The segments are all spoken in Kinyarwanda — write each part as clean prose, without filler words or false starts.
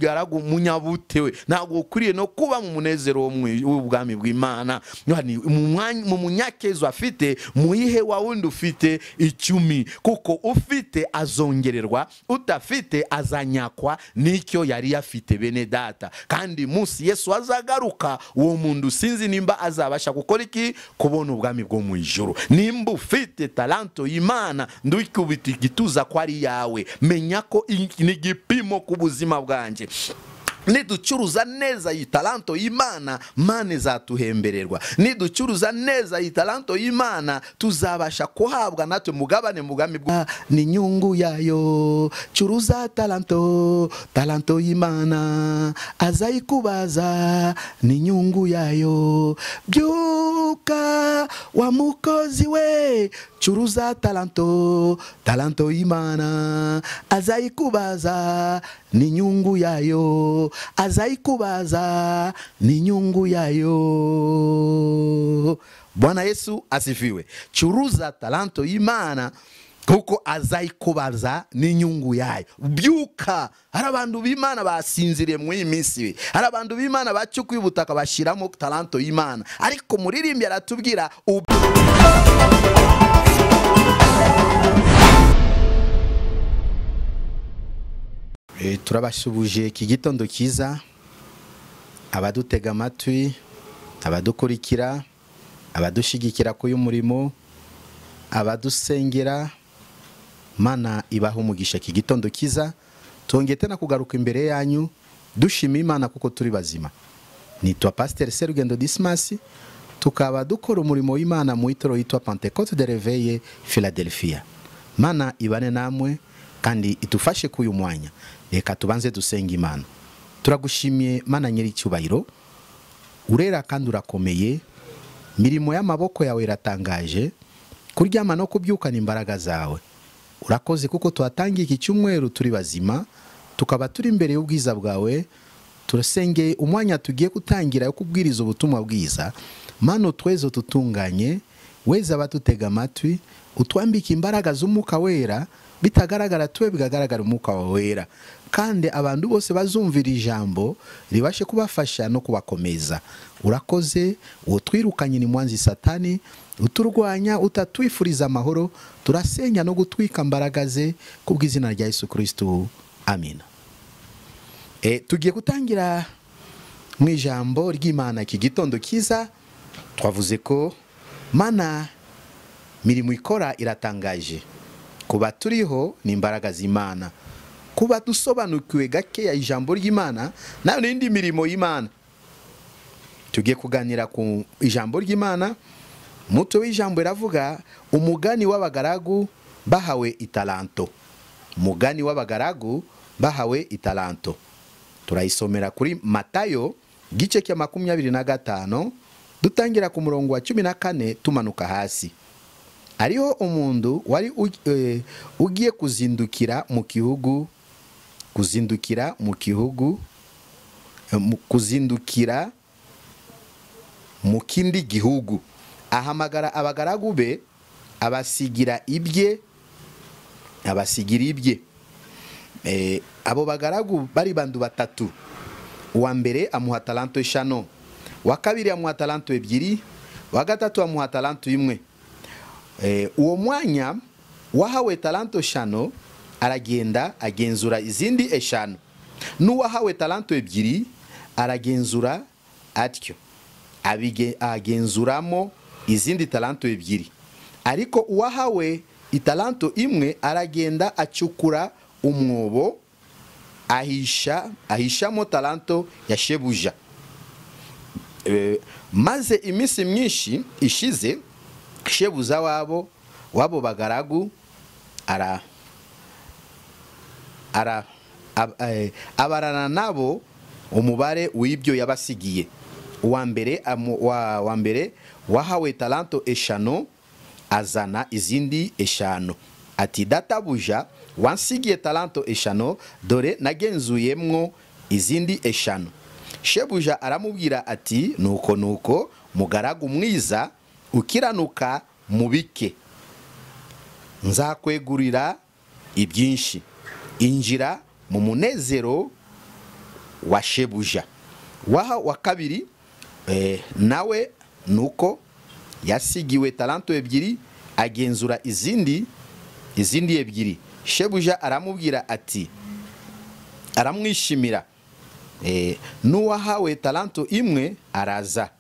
Mugaragu munyabutewe, ntabwo ukwiriye no kuba mu munezero w'ubwami bw'Imana. Mu munyakezo afite, muyihe wa wundi ufite 10, kuko ufite azongererwa, utafite azanyakwa nicyo yari yafite. Bene data, kandi munsi Yesu azagaruka, uwo muntu sinzi nimba azabasha gukora iki, kubona ubwami bwo mu ijuru. Nimba ufite talanto y'Imana, ndikubita igituza ko ari yawe, menya ko ni igipimo ku buzima bwanjye. Niducuruza neza iyi talanto y'Imana, Mana izatuhembererwa. Niducuruza neza iyi talanto y'Imana, tuzabasha kuhabwa natwe mugabane mugami bwa ni nyungu yayo. Curuza talanto, talanto y'Imana azayikubaza, ni nyungu yayo. Byuka wa mukozi we, curuza talanto, talanto y'Imana azayikubaza, ni nyungu yayo, azayikubaza, ni nyungu yayo. Bwana Yesu asifiwe. Churuza talanto y'Imana kuko azayikubaza ni nyungu yayo. Byuka. Hari abantu b'Imana basinziriye mu iyi minsi, hari abantu b'Imana bacukuye ubutaka bashiramo talanto y'Imana, ariko muririmbyi aratubwira turabashubuje iki gitondo cyiza, abadutega amatwi, abadukurikira, abadushigikira ku y'umurimo, abadusengera, Mana ibaho umugisha iki gitondo cyiza. Twongeye tena kugaruka imbere yanyu dushima Imana kuko turi bazima. Nitwa Pasteur Serugendo Dismas, tukaba dukora umurimo w'Imana mu itoro yitwa Pentecote de Réveil Philadelphia. Mana ibane namwe kandi itufashe kuyu mwanya. Reka tubanze dusenga Imana. Turagushimiye Mana nyiri icyubahiro, urera kandi urakomeye, mirimo y'amaboko yawe iratangaje, kuryama no kubyukana imbaraga zawe. Urakoze kuko twatangiye iki cyumweru turi bazima, tukaba turi imbere y'ubwiza bwawe. Turasengeye umwanya tugiye gutangira yo kubwiriza ubutumwa bwiza. Mana twezo tutunganye, weza abatutega amatwi, utwambike imbaraga z'umwuka wera, bitagaragara twe bigagaragara umwuka wera, kandi abantu bose bazumvira ijambo ribashe kubafasha no kubakomeza. Urakoze, utwirukanye ni mwanzi Satani uturwanya, utatwifuriza amahoro, turasenya no gutwika imbaraga ze kubw'izina rya Yesu Kristo, amina. Tugiye gutangira mu ijambo ry'Imana iki gitondo kiza. Twavuze ko Mana mirimo ikora iratangaje. Kuba turiho ni imbaraga z'Imana, kuba dusobanukiwe gake ya ijambo ry'Imana nayo n'indi mirimo y'Imana. Tugiye kuganira ku ijambo ry'Imana. Mutwe w'ijambo iravuga umugani w'abagaragu bahawe italanto. Umugani w'abagaragu bahawe italanto. Turayisomera kuri Matayo gice cya 25, dutangira ku murongo wa 14 tumanuka hasi. Ariho umuntu wari ugiye kuzindukira mu gihugu, kuzindukira mu gihugu, kuzindukira mu kindi gihugu, ahamagara abagaragu be, abasigira ibye, abasigira ibye. Abo bagaragu bari bandu batatu. Uwa mbere amuha talanto 5, wa kabiri amuha talanto 2, wa gatatu amuha talanto 1. Uwo mwanya wahawe talanto 5 aragenda agenzura izindi 5, n'uwahawe talanto 2 aragenzura atyo, agenzuramo izindi talanto 2. Ariko uwahawe italanto 1 aragenda acukura umwobo, ahishamo talanto ya shebuja. Maze iminsi myinshi ishize, shebuza wabo bagaragu abarana nabo umubare w'ibyo yabasigiye. Uwa mbere wahawe talanto 5 azana izindi 5, ati databuja wansigiye talanto 5, dore nagenzuyemwo izindi 5. Shebuja aramubwira ati nuko nuko mugaragu mwiza, ukiranuka mubike, nzakwegurira ibyinshi, injira mu munezero wa shebuja. Waha wa kabiri nawe nuko yasigiwe talanto 2 agenzura izindi 2. Shebuja aramubwira ati, aramwishimira. N'uwahawe talanto 1 araza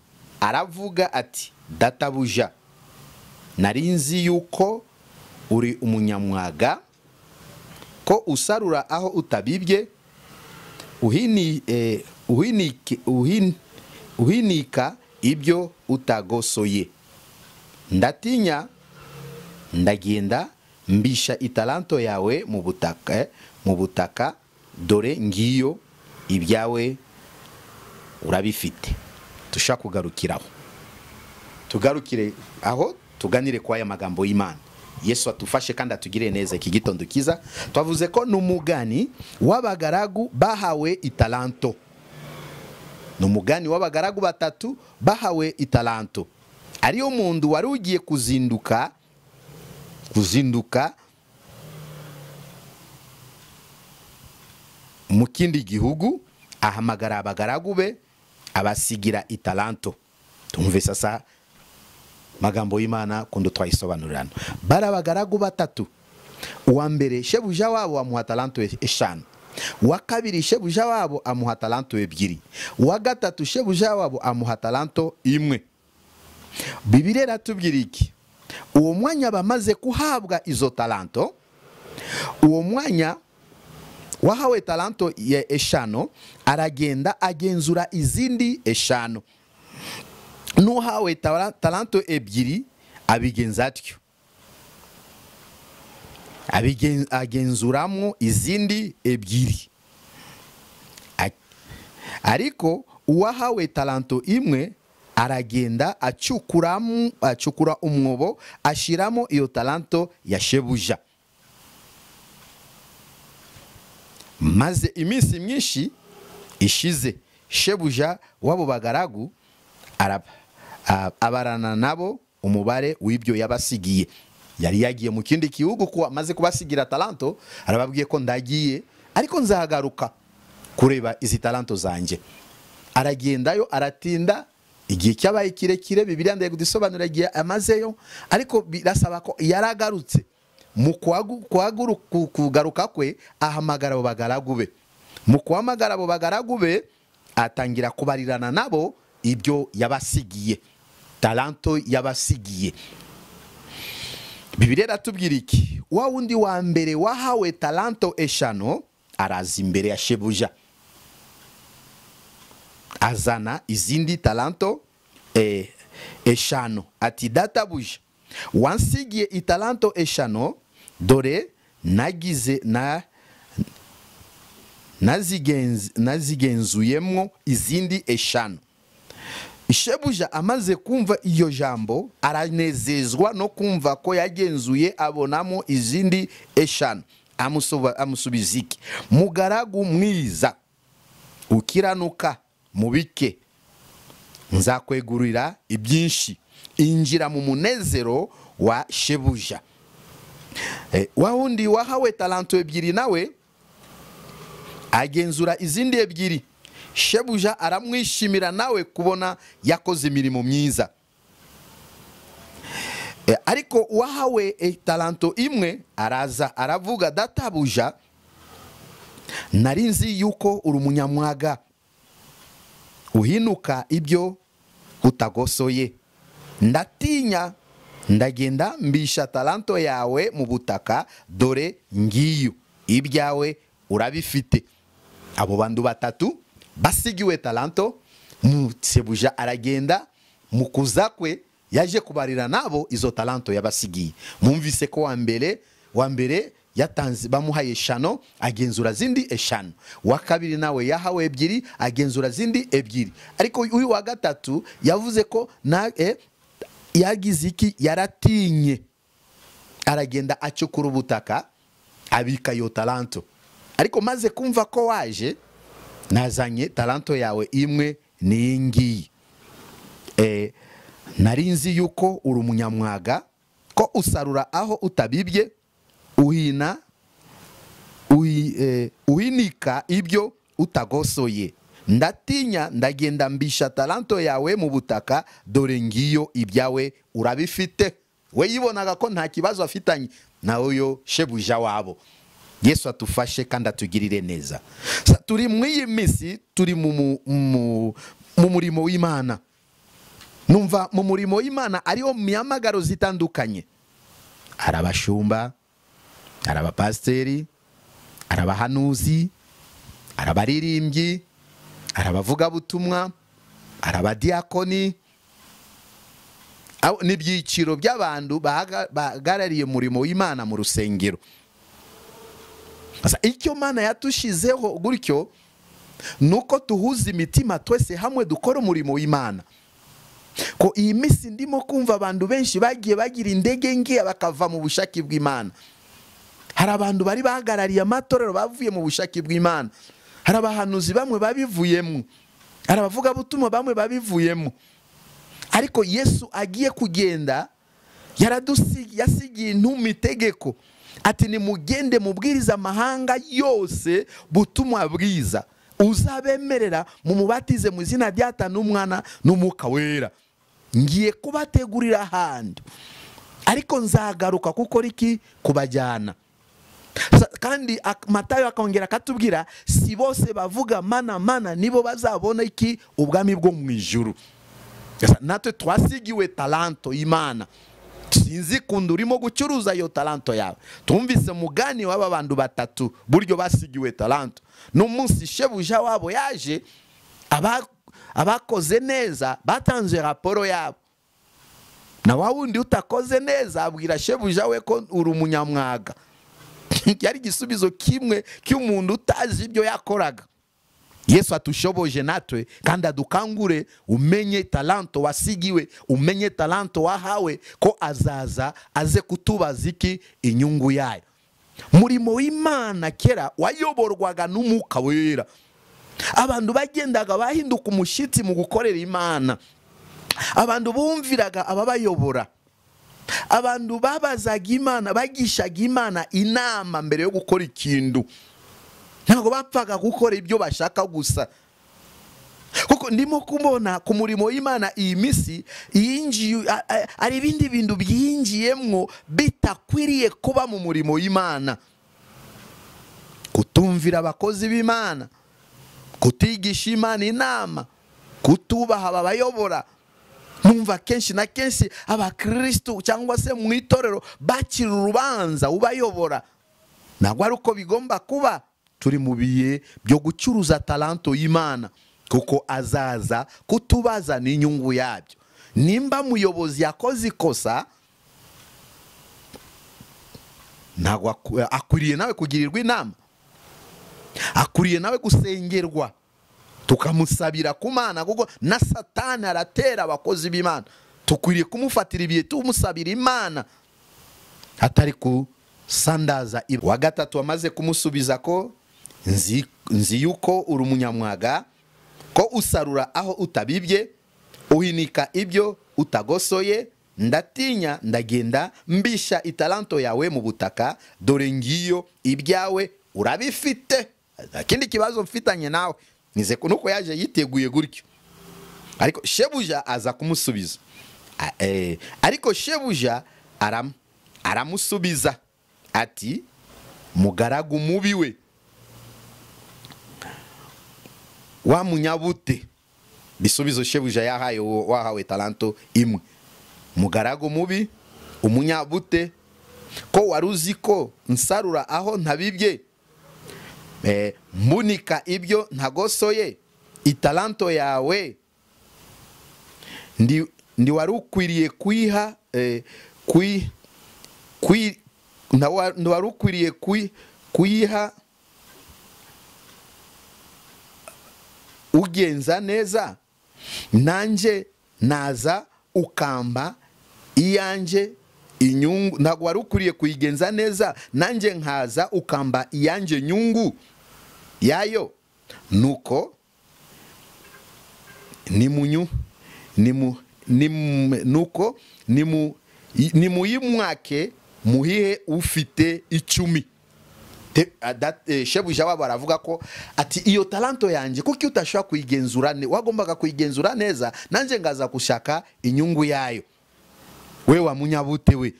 aravuga ati, databuja, nari nzi yuko uri umunyamwaga, ko usarura aho utabibye, uhinika ibyo utagosoye. Ndatinya, ndagenda mbisha italanto yawe mu butaka, dore ngiyo ibyawe urabifite. Tushaka kugarukiraho, tugarukire aho, tuganire kwa aya magambo y'Imana. Yesu atufashe kandi atugire neza iki gitondo kiza. Twavuze ko n'umugani w'abagaragu bahawe italanto. N'umugani w'abagaragu batatu bahawe italanto. Ariyo muntu wari ugiye kuzinduka mu kindi gihugu, ahamagara abagaragu be abasigira italanto. Tumve sasa magambo y'Imana kundo twayisobanurana. Bari abagaragu batatu. Uwa mbere shebuja wabo amuha talanto 5. Uwa kabiri shebuja wabo amuha talanto 2. Uwa gatatu shebuja wabo amuha talanto 1. Bibiliya iratubwira iki? Uwo mwanya bamaze kuhabwa izo talanto, uwo mwanya wahawe talanto 5 aragenda agenzura izindi 5. N'uhawe talanto 2 abigenza atyo, agenzuramo izindi 2. Ariko uwahawe talanto 1 aragenda acukura umwobo, ashiramo iyo talanto ya shebuja. Maze iminsi myinshi ishize, shebuja wabo bagaragu abarana nabo umubare w'ibyo yabasigiye. Yari yagiye mu kindi gihugu ko amaze kubasigira talanto, arababwiye ko ndagiye ariko nzahagaruka kureba izi talanto zanjye. Aragendayo aratinda igihe cyabaye kirekire. Bibiliya ndaye kudusobanurira igihe amazeyo, ariko birasaba ko yaragarutse. Mu kugaruka kwe ahamagara abo bagaragu be. Mu kuhamagara abo bagaragu be atangira kubarirana nabo ibyo yabasigiye, talanto yabasigiye. Bibiliya iratubwira iki? Wa wundi wa mbere wahawe talanto 5 araza imbere ya shebuja, azana izindi talanto 5. Ati, databuja, wansigiye italanto 5, dore nagize nazigenzuyemo izindi 5. Shebuja amaze kumva iyo jambo aranezezwa no kumva ko yagenzuye abonamo izindi 5. Amusubiza iki? Mugaragu mwiza ukiranuka mubike, nzakwegurira ibyinshi, injira mu munezero wa shebuja. Wa wundi wahawe talanto 2 nawe agenzura izindi 2. Shebuja aramwishimira nawe kubona yakoze imirimo myiza. Ariko wahawe talanto 1 araza aravuga, databuja, nari nzi yuko uri umunyamwaga, uhinuka ibyo utagosoye. Ndatinya, ndagenda mbisha talanto yawe mu butaka, dore ngiyo ibyawe urabifite. Abo bantu batatu basigiwe talanto, shebuja aragenda mu kuza kwe yaje kubarira nabo izo talanto yabasigiye. Mumvise ko wa mbere yatanze bamuhaye 5 agenzura zindi 5. Wa kabiri nawe yahawe 2 agenzura zindi 2. Ariko uyu wa gatatu yavuze ko yagize iki? Yaratinye, aragenda acukura ubutaka abika yo talanto. Ariko maze kumva ko waje, nazanye talanto yawe 1 ni ngiyi. Nari nzi yuko uri umunyamwaga, ko usarura aho utabibye, uhinika ibyo utagosoye. Ndatinya ndagenda mbisha talanto yawe mu butaka, dore ngiyo ibyawe urabifite. We yibonaga ko nta kibazo afitanye na uyo shebuja wabo. Yesu atufashe kandi atugirire neza. Turi mu iyi minsi, turi mu murimo w'Imana. Numva mu murimo w'Imana ariho mihamagaro zitandukanye. Arabashumba, arabapasteri, arabahanuzi, arabaririmbyi, arabavugabutumwa, arabadiakoni. N'ibyiciro by'abantu bahagarariye umurimo w'Imana mu rusengero. Icyo Mana yatushizeho gutyo nuko tuhuza imitima twese hamwe dukora umurimo w'Imana. Ko iyi minsi ndimo kumva abantu benshi bagiye bagira indege ngiye bakava mu bushake bw'Imana. Hari abantu bari bahagarariye amatorero bavuye mu bushake bw'Imana. Hari abahanuzi bamwe babivuyemo, hari abavugabutumwa bamwe babivuyemo. Ariko Yesu agiye kugenda yasigiye intumwa itegeko ati nimugende mubwiriza amahanga yose butumwa bwiza, uzabemerera mumubatize mu izina rya Data n'Umwana n'Umwuka Wera. Ngiye kubategurira ahantu, ariko nzagaruka kuko iki kubajyana. Kandi Matayo akongera akatubwira si bose bavuga mana mana nibo bazabona iki ubwami bwo mu ijuru. Natwe twasigiwe talanto y'Imana. Sinzi kundi urimo gucuruza iyo talanto yawe. Tumvise mugani w'aba bantu batatu buryo basigiwe talanto. N'umunsi shebuja wabo yaje, abakoze neza batanze raporo yabo. Na wawundi utakoze neza abwira shebuja we ko uri umunyamwaga. Yari igisubizo kimwe cy'umuntu utazi ibyo yakoraga. Yesu atushoboje natwe kandi adukangure umenye talanto wasigiwe, umenye talanto wahawe, ko azaza aze kutubaza iki inyungu yayo. Murimo w'Imana kera wayoborwaga n'Umwuka Wera. Abantu bagendaga bahinduka umushitsi mu gukorera Imana. Abantu bumviraga ababayobora. Abantu babazaga Imana, bagishaga Imana inama mbere yo gukora ikintu. Ntabwo bapfaga gukora ibyo bashaka gusa. Kuko ndimo kubona ku murimo w'Imana iyi minsi yinjiye ari ibindi bintu byinjiyemwo bitakwiriye kuba mu murimo w'Imana. Kutumvira abakozi b'Imana, kutigisha Imana inama, kutubaha ababayobora. Numva kenshi na kenshi abakristo cyangwa se mu itorero bakira urubanza ubayobora. Ntabwo ari uko bigomba kuba. Turi mu bihe byo gucuruza talanto y'Imana, kuko azaza kutubaza n'inyungu yabyo. Nimba muyobozi yakoze ikosa, ntabwo akwiriye nawe kugirirwa inama, akwiriye nawe gusengerwa, tukamusabira ku Mana, kuko na Satani aratera abakozi b'Imana. Tukwiriye kumufatira ibihe tumusabira Imana, atari kusandaza. Wa gatatu amaze kumusubiza ko nzi yuko uri umunyamwaga, ko usarura aho utabibye, uhinika ibyo utagosoye. Ndatinya ndagenda mbisha italanto yawe mu butaka, dore ngiyo ibyawe urabifite. Ikindi kibazo mfitanye nawe nize nuko yaje yiteguye gutyo. Ariko shebuja aza kumusubiza. Ariko shebuja aramusubiza ati mugaragu mubi we, wa munyabute. Bisubizo shebuja yahaye wahawe talanto imwe. Mugaragu mubi, umunyabute, ko waruzi ko nsarura aho ntabibye, mbunika ibyo ntagosoye, italanto yawe ndi warukwiriye kuiha warukwiriye kuiha ugenza neza, nanje naza ukamba iyanje inyungu. Ntabwo warukwiriye kuyigenza neza, nanje nkaza ukamba iyanje nyungu yayo. Nuko nuko nimuyimwake muhihe ufite 10. Shebuja wabo aravuga ko ati iyo talanto yanjye kuki utashobora kuyigenzura, wagombaga kuyigenzura neza nanjye ngaza gushaka inyungu yayo. We wa munyabute we,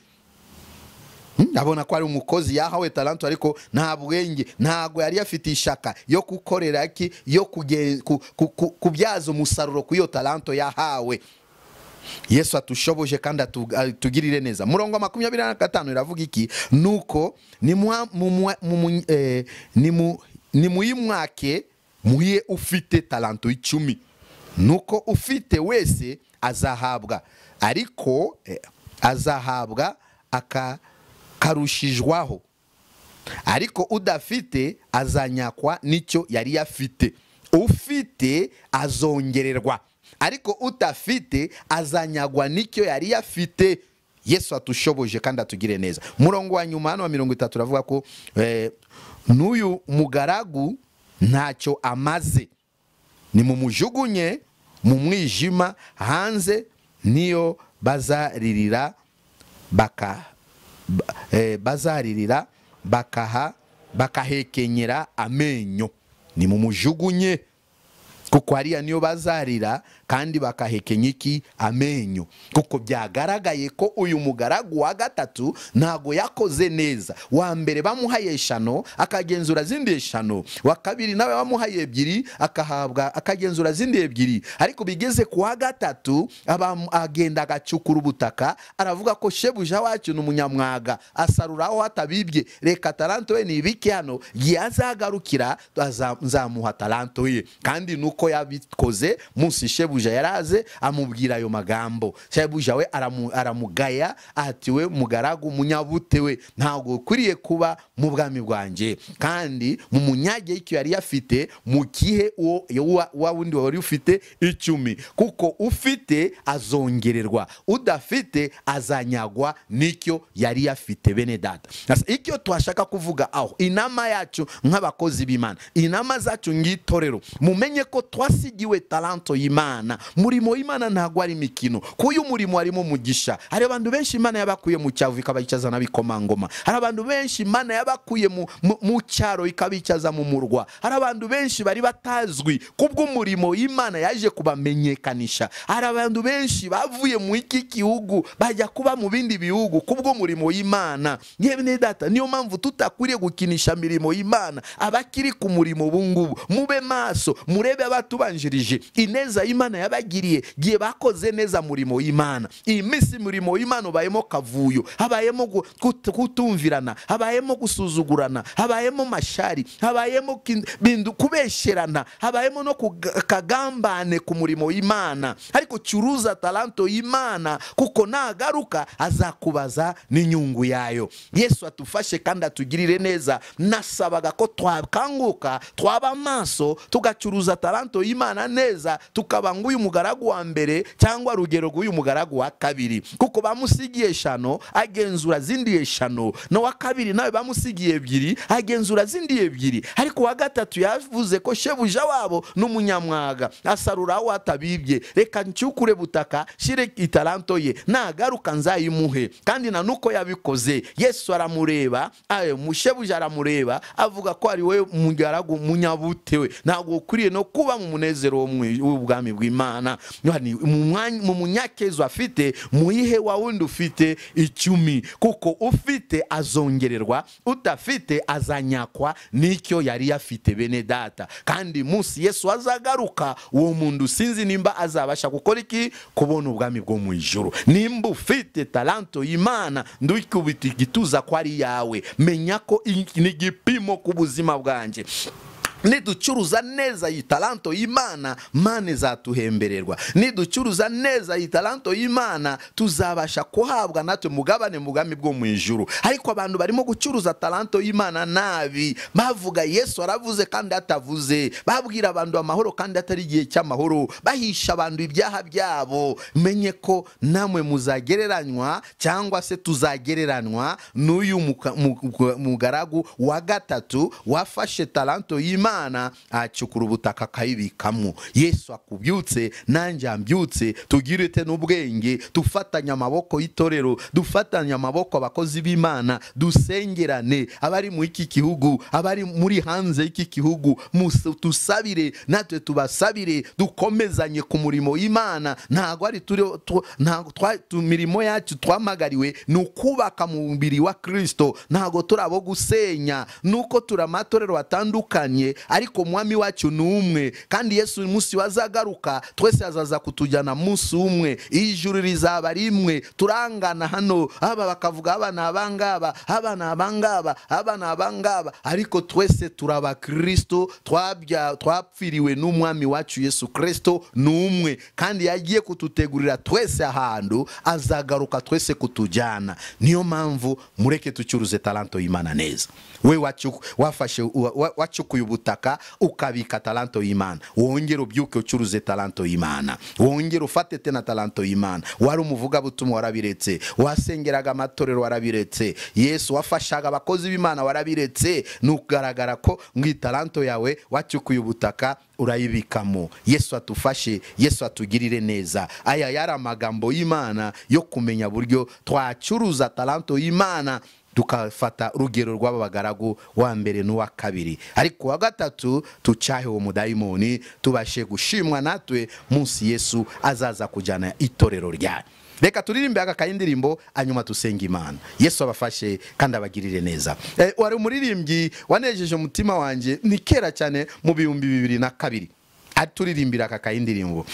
abona ko ari umukozi yahawe talanto ariko nta bwenge, ntago yari afite ishaka yo gukorera ki, yo kubyaza umusaruro ku iyo talanto yahawe. Yesu atushoboje kandi atugirire neza. Murongo 25 iravuga iki? Nuko nimuyimwake muye ufite talanto 10, nuko ufite wese azahabwa, ariko azahabwa akarushijwaho, ariko udafite azanyakwa nicyo yari afite. Ufite azongererwa, ariko utafite azanyagwa nicyo yari afite. Yesu atushoboje kandi atugire neza. Murongo wa nyuma hano wa 30 uravuga ko n'uyu mugaragu ntacyo amaze, ni mumujugunye mu mwijima hanze, niyo bazaririra bakahekenyera amenyo. Ni mumujugunye, kuko hariya niyo bazarira kandi bakahekenya iki? Amenyo. Kuko byagaragaye ko uyu mugaragu wa gatatu ntago yakoze neza. Wa mbere bamuhaye 5 akagenzura zindi 5, wa kabiri nawe bamuhaye 2 akahabwa akagenzura zindi 2, ariko bigeze ku wa gatatu agenda agacukura ubutaka, aravuga ko shebuja wacu ni umunyamwaga, asarura aho atabibye, reka talanto ye nibike hano, yazagarukira nzamuha talanto ye. Kandi nuko yabikoze, munsi shebuja yaraze amubwira ayo magambo. Shebuja we aramugaya ati we mugaragu munyabute we, ntago ukwiriye kuba mu bwami bwanjye. Kandi mu munyage icyo yari afite mu kihe wa wundi wari ufite 10, kuko ufite azongererwa, udafite azanyagwa nicyo yari afite. Bene data, icyo twashaka kuvuga aho, inama yacu nk'abakozi b'Imana, inama zacu ngitorero, mumenye ko twasigiwe talanto y'Imana. Murimo y'Imana ntago ari imikino, kuyu murimo arimo umugisha. Hari abantu benshi Imana yabakuye mu cyavu ikabayicaza n'abikomangoma. Hari abantu benshi Imana yabakuye mu cyaro ikabicaza mu murwa. Hari abantu benshi bari batazwi kubw'umurimo y'Imana yaje kubamenyekanisha. Hari abantu benshi bavuye mu iki gihugu bajya kuba mu bindi bihugu kubw'umurimo y'Imana. Yemwe data, niyo mpamvu tutakwiriye gukinisha mirimo y'Imana. Abakiri ku murimo bungubu mube maso, murebe abatubanjirije ineza Imana yabagiriye giye bakoze neza murimo y'Imana. Iyi minsi murimo y'Imana ubayemo kavuyo, habayemo kutumvirana, habayemo gusuzugurana, habayemo mashari, habayemo bindu kubesherana, habayemo no kagambane ku murimo y'Imana. Ariko curuza talanto y'Imana, kuko nagaruka azakubaza n'inyungu yayo. Yesu atufashe kandi atugirire neza. Nasabaga ko twakanguka, twaba maso, tugacuruza talanto y'Imana neza, tukaba nguyu mugaragu wa mbere cyangwa rugero rw'uyu mugaragu wa kabiri, kuko bamusigiye 5 agenzura zindi 5, no wa kabiri nawe bamusigiye 2 agenzura zindi 2, ariko wa gatatu yavuze ko shebuja wabo n'umunyamwaga, asarura aho atabibye, reka ncukure butaka shire italanto ye, nagaruka nzayimuhe. Kandi na nuko yabikoze, Yesu aramureba, ayo mushebuja aramureba, avuga ko ari we mugaragu munyabute we, ntago ukwiriye no kuba mu munezero w'ubwami bw'Imana. Mu munyakezo afite muyihe wa wundi ufite 10, kuko ufite azongererwa, udafite azanyakwa nicyo yari afite. Bene data, kandi munsi Yesu azagaruka, uwo muntu sinzi nimba azabasha gukora iki, kubona ubwami bwo mu ijuru. Nimba ufite talanto y'Imana, ndikubita igituza ko ari yawe, menya ko ni igipimo ku buzima bwanjye. Niducuruza neza iyi talanto y'Imana, Mana izatuhembererwa. Niducuruza neza iyi talanto y'Imana, tuzabasha kuhabwa natwe mugabane mugami bwo mu ijuru. Ariko abantu barimo gucuruza talanto y'Imana nabi, bavuga Yesu aravuze kandi atavuze, babwira abantu amahoro kandi atari igihe cy'amahoro, bahisha abantu ibyaha byabo. Menye ko namwe muzagereranywa cyangwa se tuzagereranywa n'uyu mugaragu wa gatatu wafashe talanto y'Imana y'Imana acukura ubutaka akayibikamo. Yesu akubyutse nanjye ambyutse, tugirete n'ubwenge, dufatanye amaboko y'itorero, dufatanye amaboko abakozi b'Imana, dusengerane abari mu iki gihugu, abari muri hanze y'iki gihugu, tusabire natwe tubasabire, dukomezanye ku murimo w'Imana. Ntago ari mirimo yacu twamagariwe ni ukubaka mu mubiri wa Kristo, ntago turabo gusenya. Nuko turamatorero atandukanye, ariko mwami wacu ni umwe, kandi Yesu umunsi wazagaruka twese azaza kutujyana munsi umwe, ijuru rizaba rimwe. Turangana hano, aba bakavuga aba nabangaba, aba nabangaba, aba nabangaba, ariko twese turaba Kristo, twapfiriwe n'umwami wacu Yesu Kristo ni umwe, kandi yagiye kututegurira twese ahantu azagaruka twese kutujyana. Niyo mpamvu mureke tucuruze talanto y'Imana neza. We wafashe wacukuye ubutaka ukabika talanto y'Imana, wongere ubyuke ucuruze talanto y'Imana, wongere ufate tena talanto y'Imana. Wari umuvuga butumwa warabiretse, wasengeraga amatorero warabiretse, Yesu wafashaga abakozi b'Imana warabiretse. Nugaragara ko ngi talanto yawe wacukuye ubutaka urayibikamo. Yesu atufashe, Yesu atugirire neza. Aya yari amagambo y'Imana yo kumenya buryo twacuruza talanto y'Imana, tukafata urugero rw'aba bagaragu wa mbere n'uwa kabiri, ariko wa gatatu tucahe uwo mudayimoni, tubashe gushimwa natwe munsi Yesu azaza kujyana itorero ryayo. Reka turirimbe aka kayindirimbo anyuma tusenga Imana. Yesu abafashe kandi abagirire neza. Wari umuririmbyi wanejeje umutima wanje ni kera cyane mu 2002 aturirimbira aka kayindirimbo.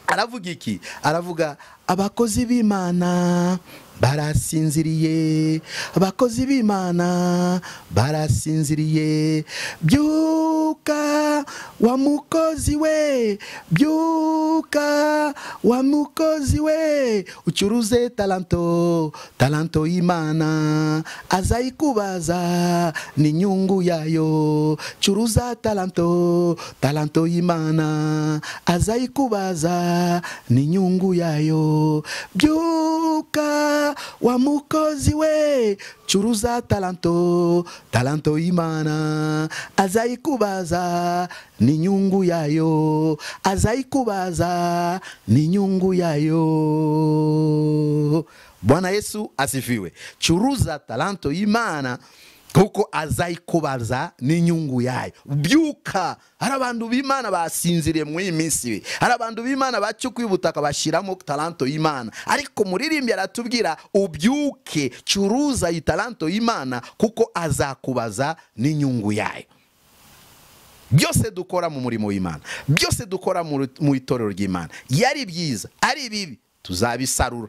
Aravuga iki? Aravuga abakozi b'Imana barasinziriye, abakozi b'Imana barasinziriye, byuka wa mukozi we, byuka wa mukozi we, ucuruze talanto, talanto y'Imana azayikubaza ni nyungu yayo. Curuza talanto, talanto y'Imana azayikubaza ni nyungu yayo. Byuka wa mukozi we, curuza talanto, talanto y'Imana azayikubaza ni nyungu yayo, azayikubaza ni nyungu yayo. Bwana Yesu asifiwe. Curuza talanto y'Imana kuko azayikubaza ni nyungu yayo. Byuka. Hari abantu b'Imana basinziriye mu iyi minsi, hari abantu b'Imana bacukuye ubutaka bashiramo talanto y'Imana, ariko muririmbyi aratubwira ubyuke, curuza iyi talanto y'Imana kuko azakubaza ni nyungu yayo. Byose dukora mu murimo w'Imana, byose dukora mu itorero ry'Imana, yari byiza ari bibi tuzabisarura,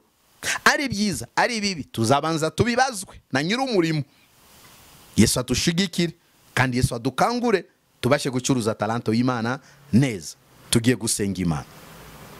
ari byiza ari bibi tuzabanza tubibazwe na nyir'umurimo. Yesu atushigikire kandi Yesu adukangure tubashe gucuruza talanto y'Imana neza. Tugiye gusenga Imana.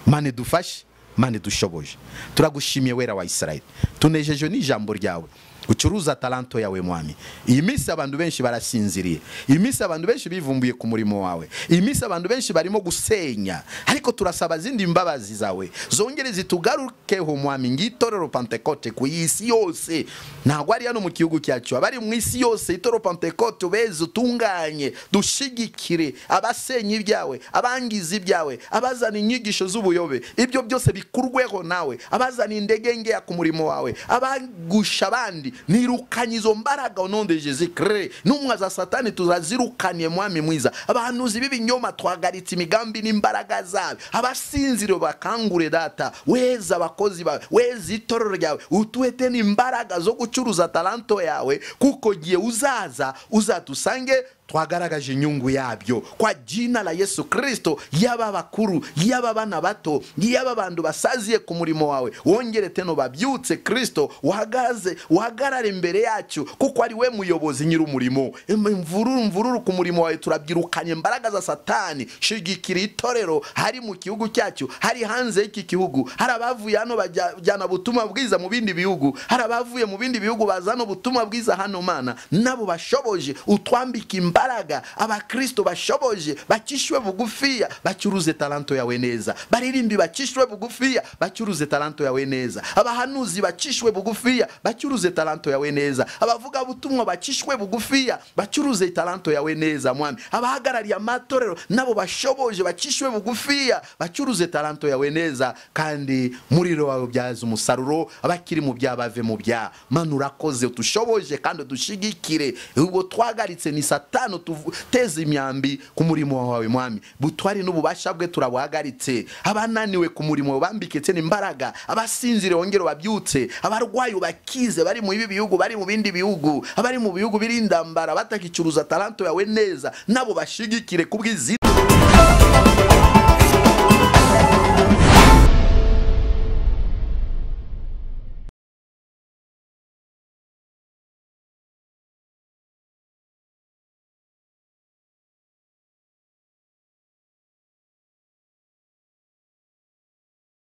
Mane dufashe, Mane dushoboje. Turagushimiye wera wa Israeli, tunejeje n'ijambo ryawe. Ucuruza talanto yawe mwami. Iyi minsi abantu benshi barasinziriye, iyi minsi abantu benshi bivumbuye ku murimo wawe, iyi minsi abantu benshi barimo gusenya, ariko turasaba zindi mbabazi zawe zongere zitugarukeho mwami. Ngitorero Pentecote ku isi yose, ntabwo ari hano mu gihugu cyacu, abari mu isi yose itorero Pentecote beze utunganye, dushigikire abasenya ibyawe, abangiza ibyawe, abazana inyigisho z'ubuyobe, ibyo byose bikurweho nawe, abazana indege ngeya ku murimo wawe, abagusha abandi nirukanye izo mbaraga au nom de Jésus Christ. Numwa za satani turazirukanye mwami mwiza. Abahanuzi b'ibinyoma twagaritse imigambi n'imbaraga zawe. Abasinziro bakangure data, weza abakozi bawe, weza itorero ryawe, utuete n'imbaraga zo gucuruza talanto yawe, kuko giye uzaza uzatusange twagaragaje inyungu yabyo kwa jina la Yesu Kristo. Yaba bakuru, yaba bana bato, yaba bantu basaziye ku murimo wawe, wongere teno babyutse Kristo, uhagaze uhagarare imbere yacu, kuko ari we muyobozi nyiri umurimo. Imvururu mvururu ku murimo wawe turabyirukanye imbaraga za satani. Shigikira itorero hari mu gihugu cyacu, hari hanze y'iki gihugu, hari abavuye hano bajyana ubutumwa bwiza mu bindi bihugu, hari abavuye mu bindi bihugu bazana ubutumwa bwiza hano. Mana nabo bashoboje, utwambike imbaraga imbaraga abakristo bashoboje bakishwe bugufiya bacuruze talanto yawe neza, baririmbi bakishwe bugufiya bacuruze talanto yawe neza, abahanuzi bakishwe bugufiya bacuruze talanto yawe neza, abavuga butumwa bakishwe bugufiya bacuruze talanto yawe neza mwami, abahagarariye amatorero nabo bashoboje bakishwe bugufiya bacuruze talanto yawe neza, kandi muriro wawe byaza umusaruro, abakiri mu bya bave mu bya. Mana urakoze utushoboje kandi udushigikire, ubwo twagaritse ni Satani teze imyambi ku murimo wawe mwami, butwari n'ububasha bwe turabuhagaritse, abananiwe ku murimo bambiketse n'imbaraga, abasinzire wongere babyutse, abarwayi bakize bari mu ibi bihugu, bari mu bindi bihugu, abari mu bihugu birindambara batakicuruza talanto yawe neza, nabo bashigikire kubw'izina